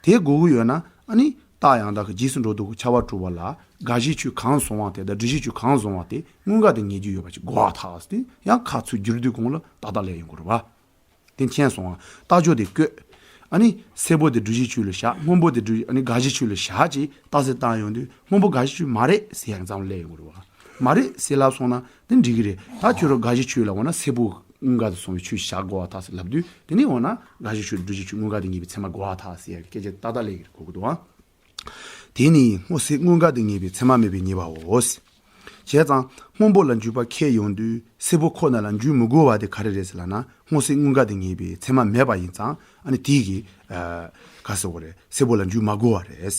དེ་དགོས་ཀྱི་ཡོད་ན་ཨ་ནི་རྟགས་ཡང་དག་གི་རྗེས་སུ་འགྲོ་ལྡོག་གི་ཁྱབ་པ་གྲུབ་པ་ལ་དགག་བྱའི་ཆོས་གང་བཟུང་བ་དེ་དང་སྒྲུབ་བྱའི་ཆོས་གང་བཟུང་བ་དེ་དངོས་འགལ་དུ་ངེས་རྒྱུ་ཡོད་པ་ཅིག་དགོས་པར་ཐལ་ཟེར་ཏེ། ཡང་ཁ་ཚུར་བསྒྱུར་དུས་གོང་ལ་ཏག་ཏག་སླེབས་ཡོང་གི་རེད་པ། དེ་མཁྱེན་སོང་ང་། རྟགས་སྦྱོར་དེ་བཀོད། ཨ་ནི་སེར་པོ་དེ་སྒྲུབ་བྱའི་ཆོས་ལ་བཞག་སྔོན་པོ་དེ་སྒྲུབ་ཨ་ནི་དགག་བྱའི་ཆོས་ལ་བཞག་ཅེས་རྟགས་གསལ་བཏང་ཡོང་དུས། སྔོན་པོ་དགག་བྱའི་ཆོས་མ་རེད་ཟེར་ཡག་མཚམས་སླེབས་ཡོང་གི་རེད་པ། མ་རེད་ཟེར་ལབ་སོང་ན་དེ་འགྲིག་གི་རེད། ད་ཁྱོད་རང་དགག་བྱའི་ཆོས་ལབ་ན་སེར་པོ་དངོས་འགལ་དུ་སོང་བའི་ཆོས་བཞག་དགོས་པར་ཐལ་ཟེར་ལབ་དུས། དེ་ནི་འོ་ན་དགག་བྱའི་ཆོས་སྒྲུབ་བྱའི་ཆོས་དངོས་འགལ་དུ་ངེས་པའི་ཚད་མ་དགོས་པར་ཐལ་ཟེར་ཡག་གི་སྐད་ཆ་ཏག་ཏག་སླེབས་ཀྱི་རེད། གོ་གི་འདུག་ཨང་། དེ་ནི་སྔོ་སེར་དངོས་འགལ་དུ་ངེས་པའི་ཚད་མ་མེད་པའི་ཉེས་པའོ། བྱས་ཙང་སྔོན་པོ་ལ་འཇུག་པ་ཁེགས་ཡོང་དུས་སེར་པོ་ཁོ་ན་ལ་འཇུག་མི་དགོས་པ་དེ་ག་རེ་རེད་ཟེར་ལབ་ན། སྔོ་སེར་དངོས་འགལ་དུ་ངེས་པའི་ཚད་མ་མེད་པ་ཡིན་ཙང་། ཨ་ནི་དེ་གིས་ཨ་ག་ཟེར་དགོས་རེད། སེར་པོ་ལ་འཇུག་མ་དགོས་པ་རེད།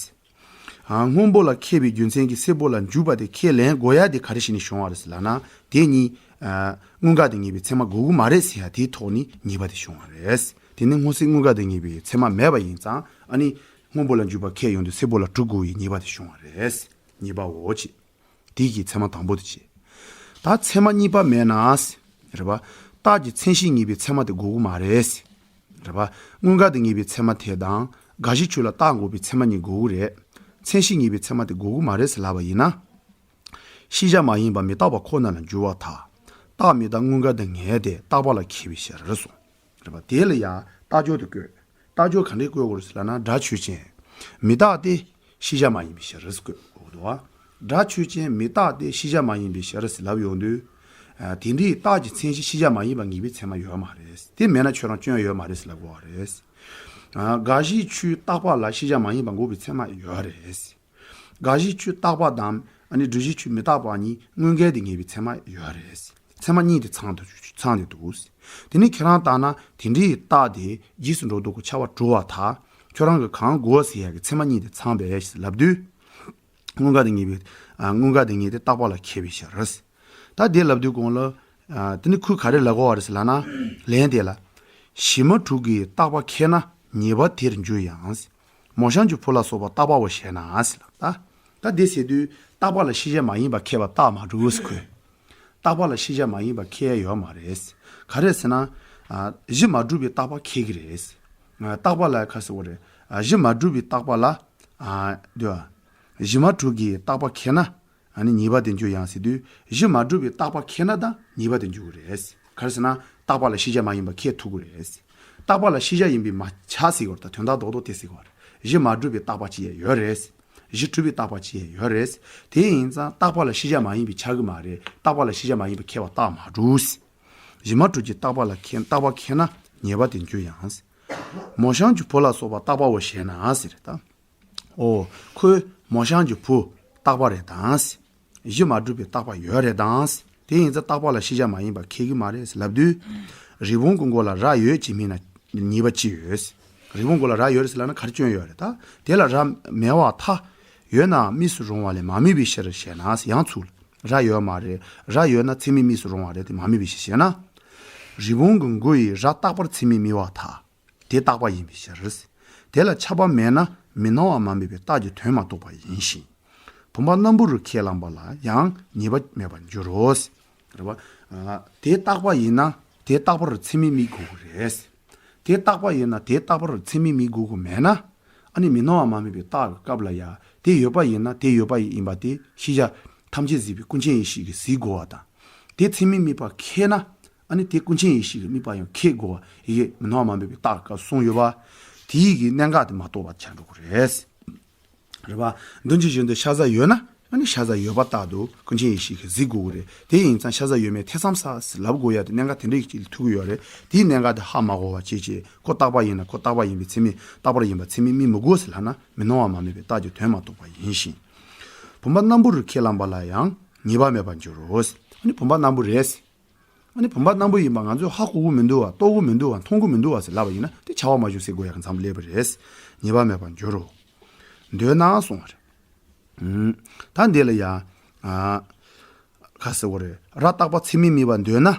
ཨ་སྔོན་པོ་ལ་ཁེགས་པའི་རྒྱུ་མཚན་གྱིས་སེར་པོ་ལ་འཇུག་པ་དེ་ཁས་ལེན་དགོས་ཡ་དེ་ག་རེ་བྱས་ནས་བྱུང་བ་རེད་ཟེར་ལབ་ན། དེ་གཉིས་ཨ་དངོས་འགལ་དུ་ངེས་པའི་ཚད་མ་དགོས་ཀྱི་མ་རེད་ཟེར་ཡ་དེའི་ཐོག་ནས་ཉེས་པ་དེ་བྱུང་བ་རེད། དེ་ནི་སྔོ་སེར་དངོས་འགལ་དུ་ངེས་པའི་ཚད་མ་མེད་པ་ཡིན་ཙང་། ཨ་ནི་སྔོན་པོ་ལ་འཇུག་པ་ཁེགས་ཡོང་དུས་སེར་པོ་ལ་གྲུབ་དགོས་པའི་ཉེས་པ་དེ་བྱུང་བ་རེད། ཉེས་པའོ་ཅེས། དེ་གི་ཚད་མ་དང་པོ་དེ་བྱས། ད་ཚད་མ་གཉིས་པ་མེད་ན། རེད་པ། རྟགས་ཀྱི་མཚན་གཞི་ངེས་པའི་ཚད་མ་དེ་དགོས་ཀྱི་མ་རེད། རེད་པ། དངོས་འགལ་དུ་ངེས་པའི་ཚད་མ་དེ་དང་དགག་བྱའི་ཆོས་ལ་རྟགས་འགོག་པའི་ཚད་མ་གཉིས་དགོས་ཀྱི་རེད། མཚན་གཞི་ངེས་པའི་ཚད་མ་དེ་དགོས་ཀྱི་མ་རེད་ཟེར་ལབ་པ་ཡིན་ན། ཤེས་བྱ་མ་ཡིན་པ་མི་རྟག་པ་ཁོ་ན་ལ་འགྱུར་བར་ཐལ། རྟག་མི་རྟག་དངོས་འགལ་དུ་ངེས་ཏེ་རྟག་པ་ལ་ཁེགས་པའི་ཕྱིར་གསུངས། རེད་པ། དེ་ལ་ཡང་རྟགས་སྦྱོར་དུ་བཀོད། རྟགས་སྦྱོར་ག་འདྲས་བཀོད་དགོས་རེད་ཟེར་ལབ་ན། སྒྲ་ཆོས་ཅན། མི་རྟག་སྟེ། ཤེས་བྱ་མ་ཡིན་པའི་ཕྱིར་ཟེར་བཀོད་དགོས་འདུག་བ། སྒྲ་ཆོས་ཅན་མི་རྟག་སྟེ་ཤེས་བྱ་མ་ཡིན་པའི་ཕྱིར་ཟེར་ལབ་ཡོང་དུས། ཨ་དེ་འདྲའི་རྟགས་ཀྱི་མཚན་གཞི་ཤེས་བྱ་མ་ཡིན་པ་ངེས་པའི་ཚད་མ་ཡོད་མ་རེད། དེ་མེད་ན་ཁྱོད་རང་སྐྱོན་ཡོད་མ་རེད་ཟེར་ལབ་དགོས་པ་རེད། ཨ་དགག་བྱའི་ཆོས་རྟག་པ་ལ་ཤེས་བྱ་མ་ཡིན་པ་འགོག་པའི་ཚད་མ་ཡོད་རེད། དགག་བྱའི་ཆོས་རྟག་པ་དང་ཨ་ནི་སྒྲུབ་བྱའི་ཆོས་མི་རྟག་པ་གཉིས་དངོས་འགལ་དུ་ངེས་པའི་ཚད་མ་ཡོད་རེད། ཚད་མ་གཉིས་དེ་ཚང་དུ་ཚང་དེ་འདུག་དེ་ནི་ཁྱེད་རང་ལྟར་ན་དེ་འདྲའི་རྟགས་དེ་རྗེས་སུ་འགྲོ་ལྡོག་གི་ཁྱབ་པ་གྲུབ་པར་ཐལ། ཁྱོད་རང་གིས་གང་དགོས་ཟེར་ཡག་གི་ཚད་མ་གཉིས་དེ་ཚང་པས་ལབ་དུས། དངོས་འགལ་དེ་ངེས་པའི། ཨ། དངོས་འགལ་དེ་ངེས་ཏེ་རྟག་པ་ལ་མཁས་པའི་ཕྱིར། ད་དེ་ལབ་དུས་གོང་ལ། ཨ། དེ་ནི་ཁོས་ག་རེ་ལབ་དགོས་པ་རེད་ཟེར་ལབ་ན། ལན་དེ་ལ། གཞི་མ་གྲུབ་ཀྱི་རྟག་པ་མཁས་ན་ཉེས་པ་དེར་འགྱུར་ཡང་། མོ་གཤམ་གྱི་བུ་ལ་སོགས་པ་རྟག་པའོ་ཞེ་ན་ཟེར་ལབ་ད། ད་དེ་ཟེར་དུས་རྟག་པ་ལ་ཤེས་བྱ་མ་ཡིན་པ་མཁས་པ་རྟགས་མ་གྲུབ་ཟེར་ཁོས། རྟག་པ་ལ་ཤེས་བྱ་མ་ཡིན་པ་མཁས་ཡ་ཡོད་མ་རེད། ག་རེ་ཟེར་ན། ཨ། གཞི་མ་གྲུབ་པའི་རྟག་པ་མཁས་ཀྱི་རེད། ཨ། རྟག་པ་ལ་ག་ཟེར་བ་རེད། ཨ། གཞི་མ་གྲུབ་པའི་རྟག་པ་ལ། ཨ། དེ་བ། གཞི་མ་གྲུབ་ཀྱི་རྟག་པ་མཁས་ན། ཨ་ནི་ཉེས་པ་དེར་འགྱུར་ཡང་ཟེར་དུས། གཞི་མ་གྲུབ་པའི་རྟག་པ་མཁས་ན་ད་ཉེས་པ་དེར་འགྱུར་གྱི་རེད། ག་རེ་ཟེར་ན། རྟག་པ་ལ་ཤེས་བྱ་མ་ཡིན་པ་མཁས་ཐུབ་ཀྱི་རེད། རྟག་པ་ལ་ཤེས་བྱ་ཡིན་པས་མ་ཆགས་ཟེར་བ་རེད། ད་དོན་དག་རྡོག་རྡོག་དེ་ཟེར་བ་རེད། གཞི་མ་གྲུབ་པའི་རྟག་པ་ཅིག་ཡང་ཡོད་རེད། གཞི་གྲུབ་པའི་རྟག་པ་ཅིག་ཡང་ཡོད་རེད། དེ་ཡིན་ཙང་རྟག་པ་ལ་ཤེས་བྱ་མ་ཡིན་པས་ཆགས་ཀྱི་མ་རེད། རྟག་པ་ལ་ཤེས་བྱ་མ་ཡིན་པས་མཁས་པ་རྟགས་མ་གྲུབ། གཞི་མ་གྲུབ་ཀྱི་རྟག་པ་ལ་མཁས། རྟག་པ་མཁས་ན་ཉེས་པ་དེར་འགྱུར་ཡང་། མོ་གཤམ་གྱི་བུ་ལ་སོགས་པ་རྟག་པའོ་ཞེ་ན་ཟེར་ད། ཨོ། ཁོས་མོ་གཤམ་གྱི་བུ་རྟག་པ་རེད་དང་། གཞི་མ་གྲུབ་པའི་རྟག་པ་ཡོད་རེད་དང་། དེ་ཡིན་ཙང་རྟག་པ་ལ་ཤེས་བྱ་མ་ཡིན་པ་མཁས་ཀྱི་མ་རེད་ལབ་དུས། རི་བོང་གི་མགོ་ལ་རྭ་ཡོད་ཅེས་སྨྲས་ན་ཉེས་པ་ཅི་ཡོད། རི་བོང་མགོ་ལ་རྭ་ཡོད་རེད་ཟེར་ལབ་ན་ག་རེ་སྐྱོན་ཡོད་རེད་ད། དེ་ལ་རྭ་མེད་པར་ཐལ། ཡོད་ནའང་དམིགས་སུ་རུང་བ་ལས་མ་དམིགས་པའི་ཕྱིར་ཞེ་ན། ཡང་ཚུར་ལ། རྭ་ཡོད་མ་རེད། རྭ་ཡོད་ན་ཚད་མས་དམིགས་སུ་རུང་བ་རེད་དེ་མ་དམིགས་པའི་ཕྱིར་ཞེ་ན། རི་བོང་གི་མགོ་ཡི་རྭ་རྟག་པར་ཚད་མས་དམིགས་པར་ཐལ། དེ་རྟག་པ་ཡིན་པའི་ཕྱིར། དེ་ལ་ཁྱབ་པ་མེད་ན་མི་སྣང་བ་མ་དམིགས་པའི་རྟགས་ཀྱི་དོན་མ་རྟོགས་པ་ཡིན་ཞིང་། བུམ་པ་སྣམ་བུ་རུ་ཁས་བླངས་པ་ལ་ཡང་ཉེས་པ་མེད་པར་འགྱུར་རོ། རེད་པ། ཨ། དེ་རྟག་པ་ཡིན་ན་དེ་རྟག་པར་ཚད་མས་དམིགས་དགོས་ཀྱི་རེད། དེ་རྟག་པ་ཡིན་ན་དེ་རྟག་པར་ཚད་མས་དམིགས་དགོས་ཀྱི་མེད་ན། ཨ་ནི་མི་སྣང་བ་མ་དམིགས་པའི་རྟགས་ཀྱི་སྐབས་ལ་ཡང་དེ་ཡོད་པ་ཡིན་ན་དེ་ཡོད་པ་ཡིན་པ་དེ་ཤེས་བྱ་ཐམས་ཅད་གཟིགས་པའི་ཀུན་མཁྱེན་ཡེ་ཤེས་ཀྱིས་གཟིགས་དགོས་པ་དང་། དེ་ཚད་མས་དམིགས་པ་མཁས་ན། ཨ་ནི་དེ་ཀུན་མཁྱེན་ཡེ་ཤེས་ཀྱིས་དམིགས་པ་ཡང་མཁས་དགོས་པ་ཡི་གེ་མི་སྣང་བ་མ་དམིགས་པའི་རྟགས་ཀྱི་སྐབས་གསུངས་ཡོད་པ། དེ་ཡི་གི་གནད་འགག་དེ་མ་རྟོགས་པ་ཆགས་འགྲོ་གི་རེད། རེད་པ། མདུན་གྱི་བཞིན་དུ་ཤ་ཟ་ཡོད་ན། ཨ་ནི་ཤ་ཟ་ཡོད་པ་ལྟར་དུ་ཀུན་མཁྱེན་ཡེ་ཤེས་ཀྱིས་གཟིགས་དགོས་ཀྱི་རེད། དེ་ཡིན་ཙང་ཤ་ཟ་ཡོད་མེད་ཐེ་ཚོམ་ཟ་ཟེར་ལབ་དགོས་ཡ་དེ་གནད་འགག་དེ་འདྲ་ཞིག་ལ་ཐུག་གི་ཡོད་རེད། དེའི་གནད་འགག་དེ་ཧ་མ་གོ་བ་བྱས་བྱས་ཁོ་རྟག་པ་ཡིན་ན་ཁོ་རྟག་པ་ཡིན་པའི་ཚད་མས་རྟག་པར་ཡིན་པ་ཚད་མས་དམིགས་མི་དགོས་ཟེར་ལབ་ན་མི་སྣང་བ་མ་དམིགས་པའི་རྟགས་ཀྱི་དོན་མ་རྟོགས་པ་ཡིན་ཞིང་། བུམ་པ་སྣམ་བུ་རུ་ཁས་བླངས་པ་ལ་ཡང་ཉེས་པ་མེད་པར་འགྱུར་རོ། ཨ་ནི་བུམ་པ་སྣམ་བུ་རེད། ཨ་ནི་བུམ་པ་སྣམ་བུ་ཡིན་པ་ང་ཚོས་ཧ་གོ་གི་མི་འདུག་བ། རྟོགས་གི་མི་འདུག་བ། མཐོང་གི་མི་འདུག་བ་ཟེར་ལབ་པ་ཡིན་ན་དེ་བྱ་བ་མ་བྱུང་ཟེར་དགོས་ཡག་གི་མཚམས་སླེབས་པ་རེད། ཉེས་པ་མེད་པར་འགྱུར་རོ། འདོད་ན་གསུང་བ་རེད། ཨུམ། ད་འདི་ལ་ཡང་། ཨ། ག་ཟེར་བ་རེད། རྭ་རྟག་པ་ཚད་མས་དམིགས་པ་འདོད་ན།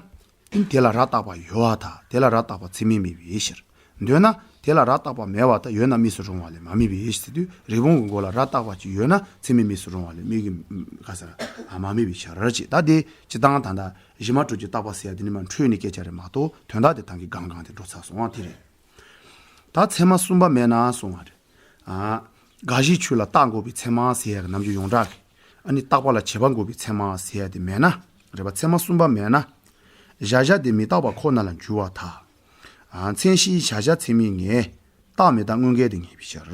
དེ་ལ་རྭ་རྟག་པ་ཡོད་པར་ཐལ། དེ་ལ་རྭ་རྟག་པ་ཚད་མས་དམིགས་པའི་ཕྱིར། འདོད་ན་དེ་ལ་རྭ་རྟག་པ་མེད་པར་ཐལ། ཡོད་ན་དམིགས་སུ་རུང་བ་ལས་མ་དམིགས་པའི་ཕྱིར་ཟེར་དུས་རི་བོང་གི་མགོ་ལ་རྭ་རྟག་པ་ཅིག་ཡོད་ན་ཚད་མས་དམིགས་སུ་རུང་བ་ལས་དམིགས་ཀྱི། ག་ཟེར། ཨ། མ་དམིགས་པའི་ཕྱིར་ཅེས། ད་དེ་སྤྱིར་བཏང་ད་ལྟ་གཞི་མ་གྲུབ་ཀྱི་རྟག་པ་ཟེར་ཡ་དེ་ནི་མར་འཕྲོས་ནས་སྐད་ཆ་རེད་མ་གཏོགས་དོན་དག་དེ་ད་གིན་སྒང་སྒང་དེ་འགྲོ་ཚར་སོང་བ་དེ་རེད། ད་ཚད་མ་གསུམ་པ་མེད་ན་གསུང་བ་རེད། ཨ། དགག་གཞིའི་ཆོས་ལ་རྟགས་འགོག་པའི་ཚད་མ་ཟེར་ཡ་གི་ནམ་རྒྱུན་ཡོངས་གྲགས་ཀྱི། ཨ་ནི་རྟག་པ་ལ་བྱས་པ་འགོག་པའི་ཚད་མ་ཟེར་ཡ་དེ་མེད་ན། རེད་པ། ཚད་མ་གསུམ་པ་མེད་ན། གཞལ་བྱ་དེ་མི་རྟག་པ་ཁོ་ན་ལ་འགྱུར་བར་ཐལ། ཨ། མཚན་གཞིའི་གཞལ་བྱ་ཚད་མས་ངེས། རྟགས་མི་རྟག་དངོས་འགལ་དེ་ངེས་པའི་ཕྱིར།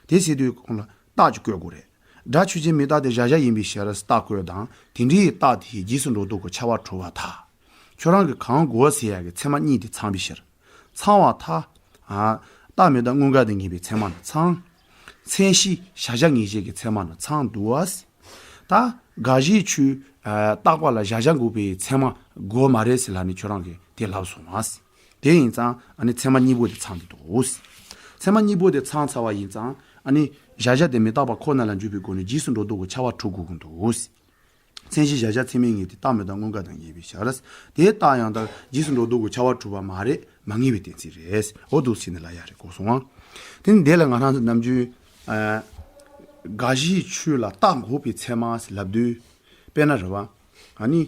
དེ་ཟེར་དུས་ཁོང་ལ་རྟགས་ཅིག་བཀོད་དགོས་རེད། སྒྲ་ཆོས་ཅན་མི་རྟག་སྟེ་གཞལ་བྱ་ཡིན་པའི་ཕྱིར་རྟགས་བཀོད་དང་དེ་འདྲའི་རྟགས་དེའི་རྗེས་སུ་འགྲོ་ལྡོག་གི་ཁྱབ་པ་གྲུབ་པར་ཐལ། ཁྱོད་རང་གིས་གང་དགོས་ཟེར་ཡག་གི་ཚད་མ་གཉིས་དེ་ཚང་བའི་ཕྱིར། ཚང་བར་ཐལ། ཨ། རྟགས་མི་རྟག་དངོས་འགལ་དེ་ངེས་པའི་ཚད་མ་ནི་ཚང་། མཚན་གཞི་གཞལ་བྱ་ངེས་བྱེད་ཀྱི་ཚད་མ་ནི་ཚང་འདུག་བ། ད་དགག་གཞིའི་ཆོས། ཨ། རྟག་པ་ལ་གཞལ་བྱ་འགོག་པའི་ཚད་མ་དགོས་མ་རེད་ཟེར་ལབ་ནས་ཁྱོད་རང་གིས་དེ་ལབ་སོང་བ། དེ་ཡིན་ཙང་ཨ་ནི་ཚད་མ་གཉིས་པོ་དེ་ཚང་གི་འདུག་ཚད་མ་གཉིས་པོ་དེ་ཚང་ཚར་བ་ཡིན་ཙང་ཨ་ནི་གཞལ་བྱ་དེ་མི་རྟག་པ་ཁོ་ན་ལ་འཇུག་པའི་སྒོ་ནས་རྗེས་སུ་འགྲོ་ལྡོག་གི་ཁྱབ་པ་གྲུབ་དགོས་ཀྱི་འདུག་མཚན་གཞི་གཞལ་བྱ་ཚད་མས་ངེས་ཏེ་རྟགས་མི་རྟག་དངོས་འགལ་དང་ངེས་པའི་ཕྱིར། དེའི་རྟགས་ཡང་དག་རྗེས་སུ་འགྲོ་ལྡོག་གི་ཁྱབ་པ་གྲུབ་པ་མ་རེད། མ་ངེས་པའི་གཏན་ཚིགས་རེད། འོ་འདུག་ཟེར་ནས་ལབ་ཡ་རེད། གོ་སོང་ཨ། དེ་ནི་འདི་ལ་ང་རང་ཚོ་ནམ་རྒྱུན། ཨ། དགག་གཞིའི་ཆོས་ལ་རྟགས་འགོག་པའི་ཚད་མ་ཟེར་ལབ་དུས། དཔེར་ན་རེད་བ། ཨ་ནི།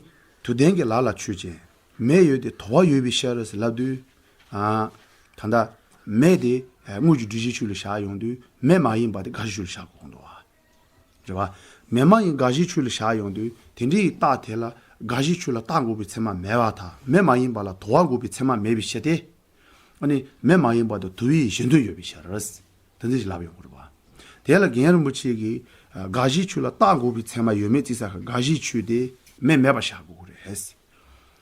དུ་ལྡན་གྱི་ལ་ལ་ཆོས་ཅན། མེ་ཡོད་དེ་དོ་བ་ཡོད་པའི་ཕྱིར་ཟེར་ལབ་དུས། ཨ། ད་ལྟ། མེ་དེ་དངོས་ཀྱི་སྒྲུབ་བྱའི་ཆོས་ལ་བཞག་ཡོང་དུས་མེ་མ་ཡིན་པ་དེ་དགག་གཞིའི་ཆོས་ལ་བཞག་དགོས་ཀྱི་འདུག་བ། རེད་བ། མེ་མ་ཡིན་དགག་གཞིའི་ཆོས་ལ་བཞག་ཡོང་དུས་དེ་འདྲའི་རྟགས་དེ་ལ་དགག་གཞིའི་ཆོས་ལ་རྟགས་འགོག་པའི་ཚད་མ་མེད་པར་ཐལ། མེ་མ་ཡིན་པ་ལ་དོ་བ་འགོག་པའི་ཚད་མ་མེད་པའི་ཕྱིར་ཏེ། ཨ་ནི་མེ་མ་ཡིན་པ་དང་དུ་བའི་གཞི་མཐུན་ཡོད་པའི་ཕྱིར། དེ་འདྲ་ཞིག་ལབ་ཡོང་གི་རེད་བ། དེ་ལ་རྒན་རིན་པོ་ཆེ་གིས་དགག་གཞིའི་ཆོས་ལ་རྟགས་འགོག་པའི་ཚད་མ་ཡོད་མེད་བརྩི་ས་གི་དགག་གཞིའི་ཆོས་དེ་མེ་མེད་པ་བཞག་དགོས་ཀྱི་རེད།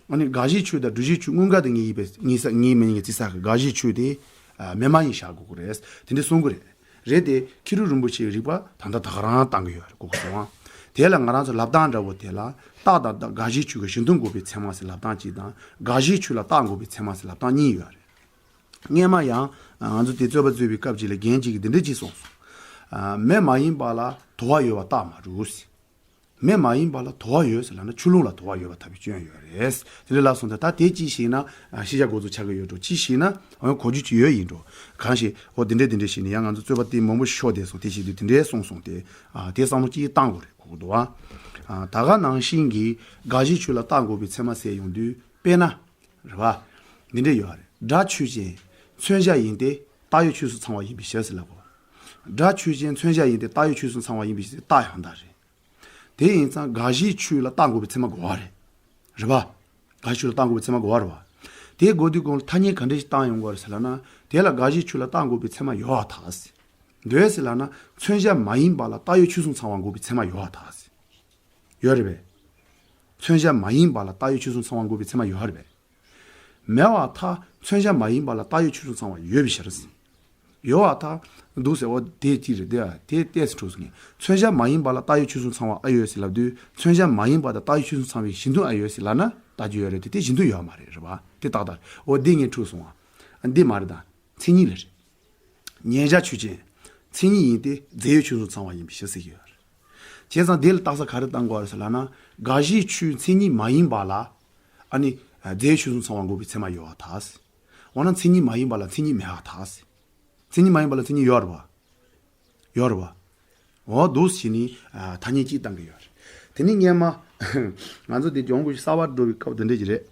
ཨ་ནི་དགག་གཞིའི་ཆོས་དང་སྒྲུབ་བྱའི་ཆོས་དངོས་འགལ་དུ་ངེས་པའི་ངེས་ས་ངེས་མི་ངེས་བརྩི་ས་གི་དགག་གཞིའི་ཆོས་དེ་མེ་མ་ཡིན་བཞག་དགོས་ཀྱི་རེད། དེ་འདྲ་གསུང་གི་རེད། རེད་དེ་ཁྱི་རུ་རིན་པོ་ཆེའི་རིགས་པ་ད་ལྟ་ད་ག་རང་བཏང་གི་ཡོད་རེད། གོ་གི་སོང་ཨ། དེ་ལ་ང་རང་ཚོ་ལབ་སྟངས་འདྲ་བོ་དེ་ལ་རྟགས་དང་རྟགས་དགག་གཞིའི་ཆོས་ཀྱི་གཞི་མཐུན་འགོག་པའི་ཚད་མ་ཟེར་ལབ་སྟངས་གཅིག་དང་། དགག་གཞིའི་ཆོས་ལ་རྟགས་འགོག་པའི་ཚད་མ་ཟེར་ལབ་སྟངས་གཉིས་ཡོད་རེད། སྔས་མ་ཡང་ང་ཚོ་དེ་རྩོད་པ་རྩོད་པའི་སྐབས་ཅིག་ལ་རྒན་གཅིག་གིས་འདི་འདྲ་ཅིག་གསུངས་སོང་། ཨ། མེ་མ་ཡིན་པ་ལ་དུ་བ་ཡོད་པ་རྟགས་མ་རེད་ཟེར། མེ་མ་ཡིན་པ་ལ་དུ་བ་ཡོད་ཟེར་ལབ་ན་ཆུ་ཀླུང་ལ་དུ་བ་ཡོད་པ་ཐལ་བའི་སྐྱོན་ཡོད་རེད། དེ་འདྲ་ལབ་སོང་། ད་ད་དེ་ཅིག་ཤེས་ན། ཨ། ཤེས་བྱ་འགོ་ཚུགས་ཆགས་ཀྱི་ཡོད་འགྲོ། ཅིག་ཤེས་ན་འོ་གོ་རྒྱུ་ཅིག་ཡོད་ཡིན་འགྲོ། གང་ཞིག་འོ་དེ་འདྲས་དེ་འདྲས་ཤེས་ནས་ཡང་ང་ཚོ་རྩོད་པ་དེ་མང་པོ་ཤོར་བསྡད་སོང་། དེ་བྱེད་དུས་དེ་འདྲས་གསུངས་སོང་། དེ། ཨ། དེ་བསམ་བློ་ཅིག་བཏང་དགོས་རེད། གོ་གི་འདུག་བ། ཨ། ད་ག་ནང་བཞིན་གྱི་དགག་གཞིའི་ཆོས་ལ་རྟགས་འགོག་པའི་ཚད་མ་ཟེར་ཡོང་དུས་དཔེར་ན། རེད་བ། འདི་འདྲས་ཡོད་རེད། སྒྲ་ཆོས་ཅན། མཚོན་བྱ་ཡིན་ཏེ། རྟགས་ཡོད་ཆོས་སུ་ཚང་བ་ཡིན་པའི་ཕྱིར་ཟེར་ལབ་གོ། སྒྲ་ཆོས་ཅན། མཚོན་བྱ་ཡིན་ཏེ། རྟགས་ཡོད་ཆོས་སུ་ཚང་བ་ཡིན་པའི་ཕྱིར། རྟགས་ཡང་དག་རེད། དེ་ཡིན་ཙང་དགག་གཞིའི་ཆོས་ལ་རྟགས་འགོག་པའི་ཚད་མ་དགོས་པ་རེད། རེད་པ། དགག་གཞིའི་ཆོས་ལ་རྟགས་འགོག་པའི་ཚད་མ་དགོས་པ་རེད་པ། དེ་དགོས་དུས་གོང་ལ་ཐ་སྙད་ག་འདྲ་ཞིག་བཏང་ཡོང་དགོས་རེད་ཟེར་ལབ་ན། དེ་ལ་དགག་གཞིའི་ཆོས་ལ་རྟགས་འགོག་པའི་ཚད་མ་ཡོད་པར་ཐལ་ཟེར། འདོད་ཟེར་ལབ་ན་མཚོན་བྱ་མ་ཡིན་པ་ལ་རྟགས་ཡོད་ཆོས་སུ་ཚང་བ་འགོག་པའི་ཚད་མ་ཡོད་པར་ཐལ་ཟེར། ཡོད་རེད་པས། མཚོན་བྱ་མ་ཡིན་པ་ལ་རྟགས་ཡོད་ཆོས་སུ་ཚང་བ་འགོག་པའི་ཚད་མ་ཡོད་རེད་པས། མེད་པར་ཐལ། མཚོན་བྱ་མ་ཡིན་པ་ལ་རྟགས་ཡོད་ཆོས་སུ་ཚང་བ་ཡོད་པའི་ཕྱིར། ཡོད་པར་ཐལ། འདུག་ཟེར། འོ་དེ་གཅིག་རེད་དེ། དེ་ཏོག་ཙམ་འཁྲུགས་སོང་ངས། མཚོན་བྱ་མ་ཡིན་པ་ལ་རྟགས་ཡོད་ཆོས་སུ་ཚང་བ་ཨེ་ཡོད་ཟེར་ལབ་དུས། མཚོན་བྱ་མ་ཡིན་པ་དང་རྟགས་ཡོད་ཆོས་སུ་ཚང་བའི་གཞི་མཐུན་ཨེ་ཡོད་ཟེར་ལབ་ན་ལྟ་རྒྱུ་ཡོད་རེད་དེ། དེ་གཞི་མཐུན་ཡོད་མ་རེད། རེད་པ། དེ་ཏག་ཏག་རེད། འོ་འདི་ངས་འཁྲུགས་སོང་ཨ། འདི་མ་རེད་ད། མཚན་ཉིད་ལ་རེད། མཉན་བྱ་ཆོས་ཅན། མཚན་ཉིད་ཡིན་ཏེ། རྫས་ཡོད་ཆོས་སུ་ཚང་བ་ཡིན་པའི་ཕྱིར་ཟེར་གྱི་ཡོད་རེད། བྱས་ཙང་དེ་ལ་རྟགས་གསལ་ག་རེ་བཏང་དགོས་རེད་ཟེར་ལབ་ན། དགག་གཞིའི་ཆོས་མཚན་ཉིད་མ་ཡིན་པ་ལ། ཨ་ནི། རྫས་ཡོད་ཆོས་སུ་ཚང་བ་འགོག་པའི་ཚད་མ་ཡོད་པར་ཐལ་ཟེར། འོ་ན་མཚན་ཉིད་མ་ཡིན་པ་ལ་མཚན་ཉིད་མེད་པར་ཐལ་ཟེར། མཚན་ཉིད་མ་ཡིན་པ་ལ་མཚན་ཉིད་ཡོད་རེད་པ། ཡོད་རེད་པ། འོ་འདུག་སེ་བྱས་ནས། ཨ། ཐ་སྙད་གཅིག་བཏང་གི་ཡོད་རེད། དེ་ནས་སྔས་མ། ང་ཚོ་དེ་ལྗོངས་སྐུ་ཞབས་གསར་པ་འགྲོ་བའི་སྐབས་དེ་འདྲ་ཞིག་རེད།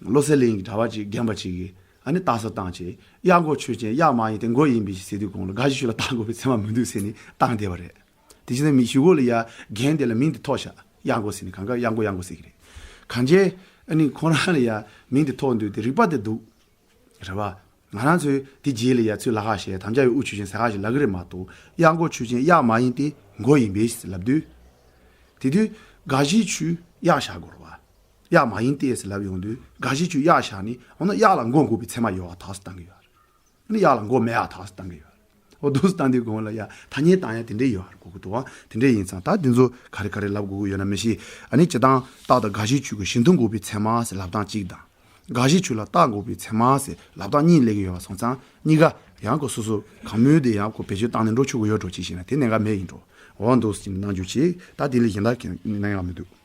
བློ་གསལ་གླིང་གི་གྲྭ་པ་གཅིག་རྒན་པ་གཅིག་གིས་ཨ་ནི་རྟགས་གསལ་བཏང་བྱས། གཡག་མགོ་ཆོས་ཅན། གཡག་མ་ཡིན་ཏེ། མགོ་ཡིན་པའི་ཕྱིར་ཟེར་དུས་གོང་ལ་དགག་གཞིའི་ཆོས་ལ་རྟགས་འགོག་པའི་ཚད་མ་མི་འདུག་ཟེར་ནས་བཏང་བསྡད་པ་རེད། དེ་བྱས་ཙང་མི་གཞུག་གུ་ལ་ཡ་རྒན་དེ་ལ་མིང་དེ་ཐོགས་ཤག་གཡག་མགོ་ཟེར་ནས། གང་ག་གཡག་མགོ་གཡག་མགོ་ཟེར་གྱི་རེད། གང་བྱས། ཨ་ནི་ཁོ་རང་ལ་ཡ་མིང་དེ་ཐོགས་དུས་དེ་རིག་པ་དེ་འདུག་རེད་པ། ང་རང་ཚོས་དེ་རྗེས་ལ་ཡ་ཚུར་ལག་ཁ་བཤད། དམ་བཅའ་ཡི་དབུ་ཆོས་ཅན་ཟེར་ཁ་ཞིག་ལབ་ཀྱི་རེད་མ་གཏོགས། གཡག་མགོ་ཆོས་ཅན། གཡག་མ་ཡིན་ཏེ། མགོ་ཡིན་པས་ཟེར་ལབ་དུས། དེ་དུས་དགག་གཞིའི་ཆོས་གཡག་བཞག་དགོས་རེད་པ། གཡག་མ་ཡིན་ཏེ་ཟེར་ལབ་ཡོང་དུས་དགག་གཞིའི་ཆོས་གཡག་བཞག་ནས། འོ་ན་གཡག་ལ་མགོ་འགོག་པའི་ཚད་མ་ཡོད་པར་ཐལ་ཟེར་བཏང་གི་ཡོད་རེད། ཨ་ནི་གཡག་ལ་མགོ་མེད་པར་ཐལ་ཟེར་བཏང་གི་ཡོད་རེད། འོ་འདུག་སེ་བཏང་དུས་གོང་ལ་ཡ་ཐ་སྙད་བཏང་ཡ་དེ་འདྲས་ཡོད་རེད། གོ་གི་འདུག་བ། དེ་འདྲས་ཡིན་ཙང་ད་དེ་ཚོ་ག་རེ་ག་རེ་ལབ་དགོས་ཀྱི་ཡོད་ན་མི་ཤེས། ཨ་ནི་སྤྱིར་བཏང་རྟགས་དང་དགག་གཞིའི་ཆོས་ཀྱི་གཞི་མཐུན་འགོག་པའི་ཚད་མ་ཟེར་ལབ་སྟངས་གཅིག་དང་། དགག་གཞིའི་ཆོས་ལ་རྟགས་འགོག་པའི་ཚད་མ་ཟེར་ལབ་སྟངས་གཉིས་སླེབས་ཀྱི་ཡོད་པ་སོང་ཙང་། གཉིས་ཀ་ཡང་ཁོ་སོ་སོ་གང་མོས་དེ་ཡང་ཁོ་བེད་སྤྱོད་བཏང་ནས་འགྲོ་ཆོག་གི་ཡོད་འགྲོ། ཅིག་བྱས་ན་དེ་གནད་འགག་མེད་ཡིན་འགྲོ། འོ་འདུག་སེ་གནང་རྒྱུ་བྱས། ད་དེ་ལས་གཞན་དག་གི་གནད་འགག་མི་འདུག